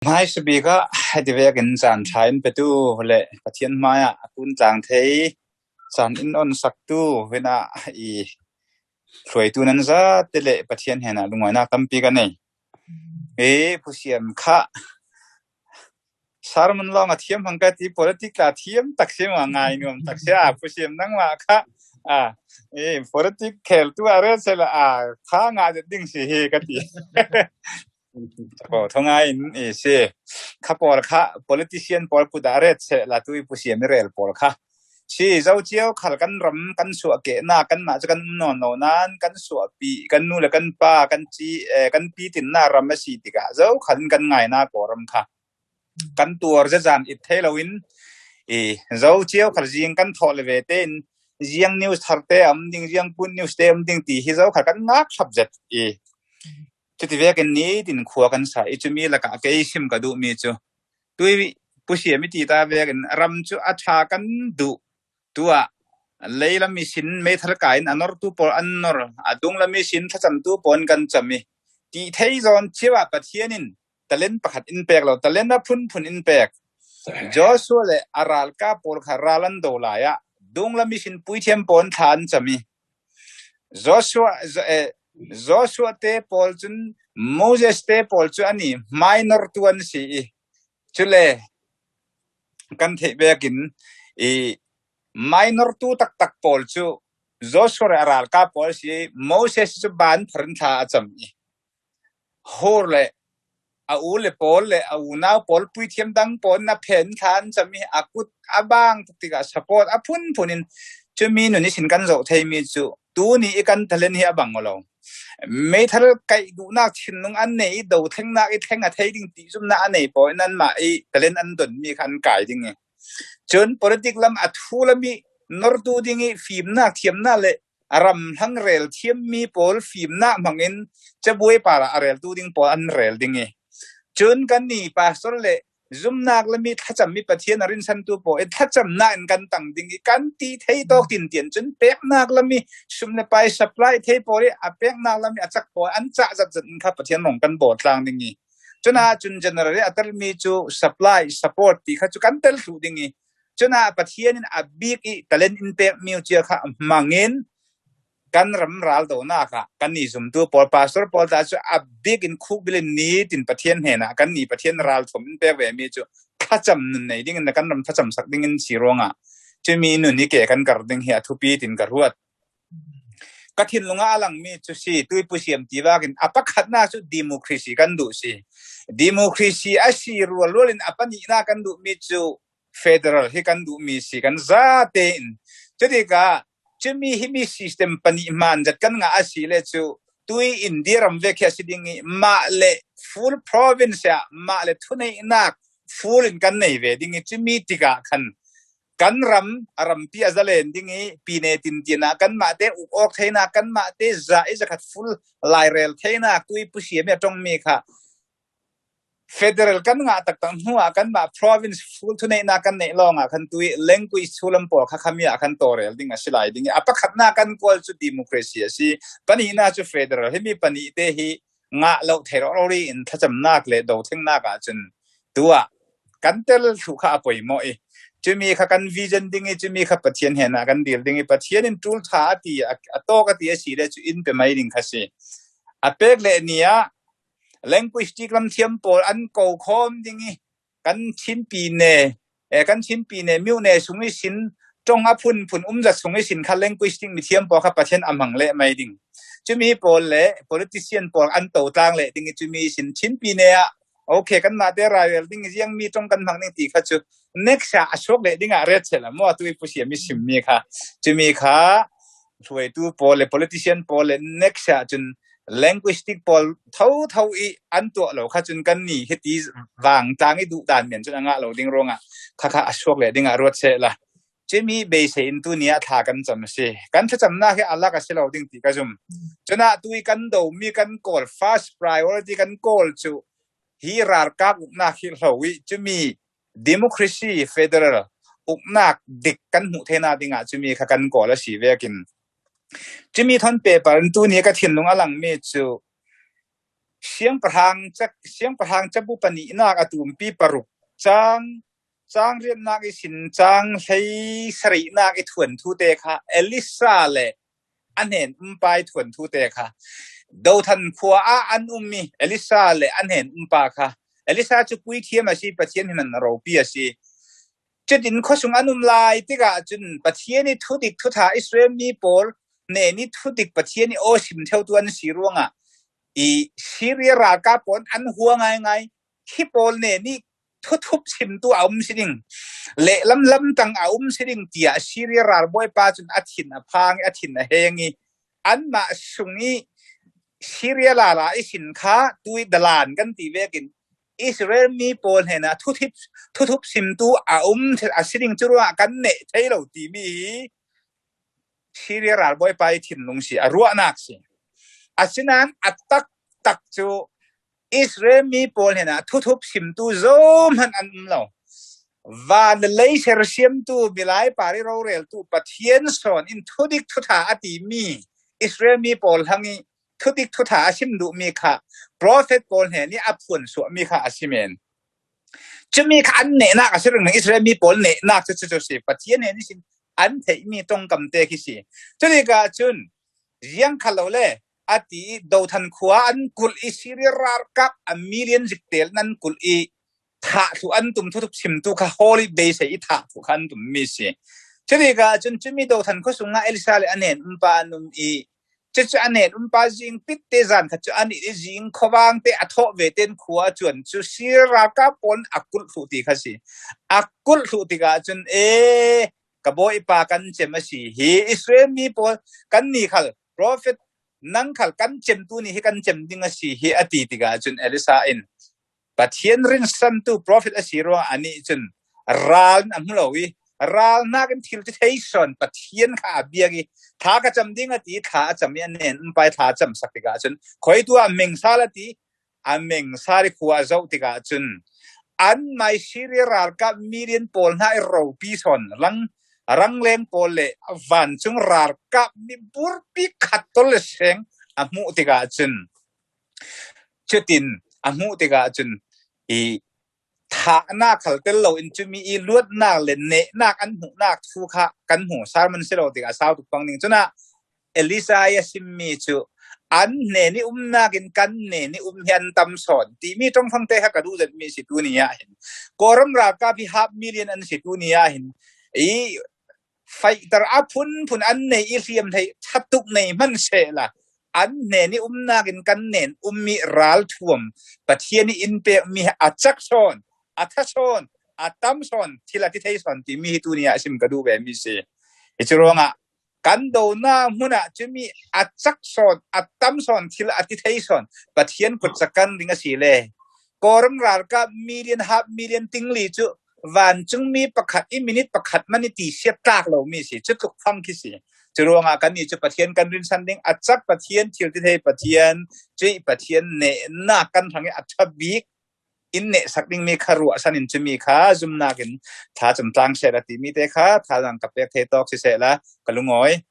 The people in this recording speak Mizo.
Hmaisa bik ah hiti vekin caanṭha in petu le Pathian hmaiah a kuntlang thei caan in on saktu vinah i hruaitu nan zate le Pathian henah lungawinak tampi ka nei. Hi phusiam kha Sermon lawng a thiam hang ka ti politic la thiam tak si ma ngai nuam tak si a phusiam nangmah kha a i politic khel tu a rel sela a kha nga ding si hi ka ti. Ko thongai in i si kha pawl kha politician pawl put ah ret seh la tu i pusiam i rel pawl kha si zo cio khal kan ram kan suah ke na kan mah cu kan um nawn lo nain kan suah pi kan nu le kan pa kan ci kan pi tin na ram a si tikah zo khan kan ngai na ko ram kha kan tuar zazan it thei loin i zo cio khal zing kan thawh le ve tein ziang news thar te am ding ziang pun news te am ding ti hi zo khal kan ngak thlap zet i Cuti vekin nitin khua kan sa i cumi lakah kei chim ka duhmi cu tui pusiam i ti ta vekin ram cu a ṭha kan duh tu ah leilam i sin meithal kai in a nortu pawl an nor, a dunglam i sin thlacamtu pawl kan cam i ti thei zawn cio ah Pathian in talent pakhat in pek lo, talent a phunphun in pek. Joshua le a ralkap pawl kha ral an do lai ah dunglam i sin puithiam pawl thla an cam i Joshua te pawl cun Moses te pawl cu an i hmainortu an si i cule kan theih bekin i mainortu taktak pawl cu Joshua le a ralkap pawl si i Moses cu ban phar in thla a cam i Hur le a ule pawl le a unau pawl puithiam dang pawl na phen thla an cam i a kut a bang tuk tikah support a phunphun in cumi nun i sin kan zoh theimi cu tuni i kan talent hi a bang lo. Meithal kaih duhnak thinlung an nei i dothlengnak i thleng a thei ding ti zumnak a nei pawl in anmah i talent an donmi kha an kai ding i cun politic lam a thu lami nortu ding i fimnak thiamnak le A ram hlang rel thiammi pawl fimnak hmangin cabuai par ah a reltu ding pawl an rel ding i cun kannih pastor le zumnak le mi thlacam mi Pathian a rinsantu pawl i thlacamnak in kan tang ding i kan ti thei tawk tin tian cun peknak lam i sum le pai supply thei pawl i a peknak lam i a cak pawl an cah zat zat in kha Pathian rong kan bawt tlang ding i cun ah cun general i a telmi cu supply support ti kha cu kan tel thlu ding i Cunah Pathian in a bik i talent in pekmi cia kha hmangin kan ram ral donak ah kan nih zumtu pawl pastor pawl ta cu a bik in khuk bil in ni tin Pathian hnenah kan nih Pathian ral thum in pek ve mi cu thlacam nun nei ding in kan ram thlacam sak ding in si ruangah cumi nun hi ke kan kar ding hi a thupi tin ka ruat. Ka thinlung ah a langmi cu si tuipu siam ti bakin a pakhatnak cu democracy kan duh si. Democracy a si rualrual in a pahnihnak kan duhmi cu federal hi kan duhmi si kan zate in. Cutikah cumi hi mi system pahnih hmaan zat kan ngah a si le cu tui India ram ve khi a si ding i mah le full province ah mah le thuneihnak full in kan nei ve ding i cumi tikah khan Kan ram a rampi a zalen ding i pine tintin ah kanmah te uk awk theinak kanmah te za i zakhat full lairel theinak tu i pusiam i a tongmi kha federal kan ngah taktak hnu ah kanmah province full thuneihnak kan neih lawng ah khan tu i language sullam pawl kha khami ah khan tawrel ding a si lai ding i a pakhatnak kan kawl cu democracy a si pahnihnak cu federal himi pahnih te hi ngah lo thei rori in thlacamnak le dothlengnak ahcun tu ah kan tel thlu kha a poimawh i cumi kha kan vision ding i cumi kha Pathian hen ah kan dil ding i Pathian in tul tha a ti a tawk a ti a si le cu in pe mai ding kha si a pek le ni ah language lam thiam pawl an ko khawm ding i kan Chinpi ne kan Chinpi ne myu ne sung i sin tong a phun phun um zat sung i sin kha language ding mithiam pawl kha Pathian a hmang le mai ding chumi pawl le politician pawl an to tlang le ding i chumi sin Chinpi ne ah okay kan mah te rairel ding ziang mi tong kan hmang ding ti kha chu next ah a sok le ding ah ret sela mo tu i pusia mi sim mi kha chumi kha hruaitu pawl le politician pawl le next ah cun linguistic pawl tho tho i an tuah lo kha cun kan ni hiti vang tlang i duh dan men cun anga lo ding ruangah kha kha a suak le ding ah ruat se la chimi beisei in tu ni ah thla kan cam si kan thlacamnak hi alak a si lo ding ti ka zum cuna tu i kan do mi kan kawl first priority kan kawl cu hi ralkap uknak hi hlo i chumi democracy federal uknak dik kan hmuh thena dingah cumi kha kan kawl a si vekin cumi thon paper in tu ni ka thinlung a langmi cu Siangpahrang siangpahrang cabu pahnihnak a tumpi paruk caang caang riatnak i sin caang hlei sarihnak i thuanthu te kha Elisa le a hnen umpa i thuanthu te kha Dothan khua ah an um i Elisa le a hnen umpa kha Elisa cu puithiam a si Pathian hin ropi a si. Cutin khuasung an um lai tikah cun Pathian i thudik thutha Israel mi pawl hnen i thudik Pathian i aw sim theutu an si ruangah i Syria ralkap pawl an hua ngaingai. Hi pawl ne nih thuthup chimtu a um si ding lehlam lamtang a um si ding tiah Syria ralbawipa cun a thin a phang i a thin a heng i anmah sung i Syria lala i sin kha tui dalan kan ti vekin Israel mi pawl hnenah thuthip thuthup simtu a um a si ding cu ruangah kan neh thei lo timi hi Syria ralbawipa i thinlung si a ruahnak si. Asinain a taktak cu Israel mi pawl hnenah thuthup simtu zohmanh an um lo. Van le lei sersiamtu milai par i roreltu Pathian sawn in thudik thutha a timi Israel mi pawl hlang i thudik thutha a sim duhmi kha profet pawl hnen i a phuan suahmi kha a si men. Cumi kha an nehnak a si ring Israel mi pawl nehnak cu cu si Pathian he nih an theihmi tongkam te khi si. Cutikah cun riang kha lo le a ti i Dothan khua an kulh i Siria ralkap a million ziktel nan kulh i thah thlu an tum thutuk chimtu kha holy beisei i thah thlu kha an tum mi si. Cutikah cun cumi Dothan khua sungah Elisa le a nen umpa an um i cucu a nen umpa zing pit te zan kha cu an i zing khuavang te a thawh ve ten khua a cuan cu Siria ralkap pawl a kulh thlu ti kha si. A kulh thlu tikah cun ee ka bawipa kan cem a si hi Israel mi pawl kan ni khal Profet nang khal kan cemtu nih hi kan cem ding a si hi a ti tikah cun Elisa in Pathian rinsantu profet a si ruangah anih cun ral in a hmu lo i ral nakin thil ti thei son Pathian kha a biak i thla ka cam ding a ti thla a cam i a nen umpai thla a cam sak tikah cun khoi tu ah mengsal a ti A mengsari khua a zoh tikah cun an mai Siria ralkap million pawl hna i ropi sawn rang rangleng pawl le vancung ralkap miburpi khat tol le seng a hmuh tikah cun cutin a hmuh tikah cun i Thahnak khal tel loin cumi i luatnak le nehnak an hmuhnak thu kha kan hmu. Sermon si lo tikah sau tuk pang ning. Cunah Elisa i a simmi cu an hnen i umnak in kan hnen i um hi an tam sawn timi tongfang te kha ka duh zetmi si tu ni ah hin. Kawlram ralkap hi half million an si tu ni ah hin i Faihter a phunphun an nei i hliamhlei ṭha tuk nei hmanhsehla an hnen i umnak in kan nen ummi ralthuam Pathian i inn pekmi hi a cak sawn, a tha sawn, a tam sawn, thil a ti thei sawn timi hi tuni ah sim ka duh ve mi si. Hi cu ruangah kan donak hmun ah cumi a cak sawn, a tam sawn, thil a ti thei sawn, Pathian kut cakan ding a si le Kawlram ralkap million half million tingli cu vancungmi pakhat i minute pakhat man i ti siat tlak lomi si cu tluk fang khi si. Cu ruangah kannih cu Pathian kan rinsan ding a cak Pathian thil ti thei Pathian cui Pathian nehnak kan hrang i a ṭha bik in nehsak dingmi kha ruahsan in cumi kha zumnak in thlacam tlang seh la timi te kha thazaang ka pek thei tawk si seh la ka lungawi.